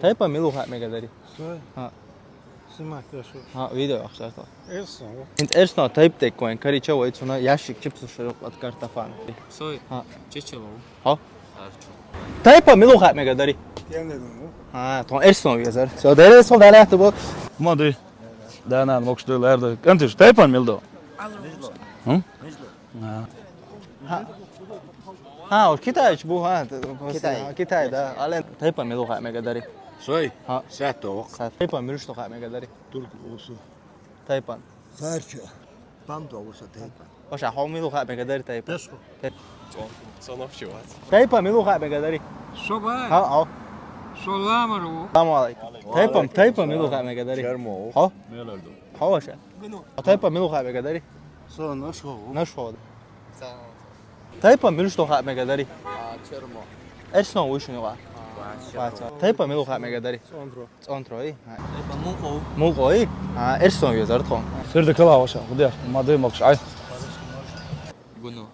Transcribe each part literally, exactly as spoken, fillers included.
Тайпан мила ву хаьа мегаргдарий? Сой? ХӀаъ. Снимать дош ва? ХӀаъ, видео ахча тӀа. Эрсо. ХӀинца эрсо тайпа деккхойн, карича вай цунна ящик чипсаш шарукъат картофан. Сой? ХӀаъ. Чечело? Хьо? Арчу. Тайпан мила ву хаьа мегаргдарий? Кем де ду? ХӀаъ, тхона эрсо везар. Со деррес хьо далаьтта бо. Ма ди. Да, нана, мокш ду ларда. КӀантий, тайпан мила ду? Алло. ХӀм? А. ХӀаъ. ХӀаъ, уж китайча бу, хӀаъ, т-, Китай. Китай, да. Ален, тайпан мила ву хаьа мегаргдарий? Сой? ХӀаъ. Сатто вакъ. Сат. Тайпан муьлш ту хаьа мегаргдарий? Турк усу. Тайпан. Харчо. Пам то усу тайпан. Ваша, хьо мила ву хаьа мегаргдарий тайпан? Тешко. Тайп-, Со ночи вац. Тайпан мила ву хаьа мегаргдарий? Шо ба? ХӀаъ, хьо. Шо ламар ву. Салам алейкум. Тайпан, тайпан мила ву хаьа мегаргдарий? Чермо. Хьо? Мелерду. Хьо ваша? Гуну. Тайпан мила ву хаьа мегаргдарий? Со ношхо ву. Ношхо. Тайпан муьлш ту хаьа мегаргдарий? А, чермо. Эрсо вуй шуна юкъа? Вац. Тайпан мила ву хаьа мегаргдарий? ЦӀонтро. ЦӀонтро, и? ХӀаъ. Тайпан мулкъо ву. Мулкъо, и? ХӀаъ, эрсо везар тхона. Сирда кала ваша, худя, ма ди мокш, ай. Гуну.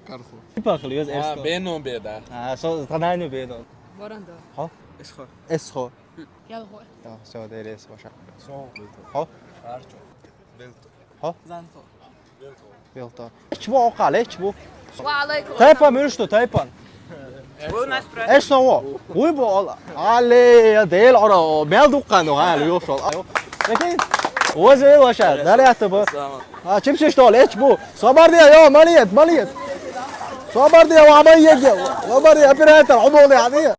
Карху. Тайпан хила веза. А, эрсо. Бено беда. А, со, танайну бено. Варанда. Хьо? Эсхо. Эсхо. Ялхо. Всё, деррес ваша. Со. Хьо? Арчу. Белто. Хьо? Занто. Белто. Чмо окъал, чмо. Ва алейкум. Тайпан муьлш ту, тайпан? Вы у нас спрашиваете. Эрсо ву. Вуй бу ол. Але, я дел ора, мел дуккан, ха, ю шол. Окей. Вазе ваша, далаьтта ба. А, чипсаш тол, чмо. Собар де, йо, молодец, молодец. Собар де, ва ма еге. Собар де, оператор, обол де, а де.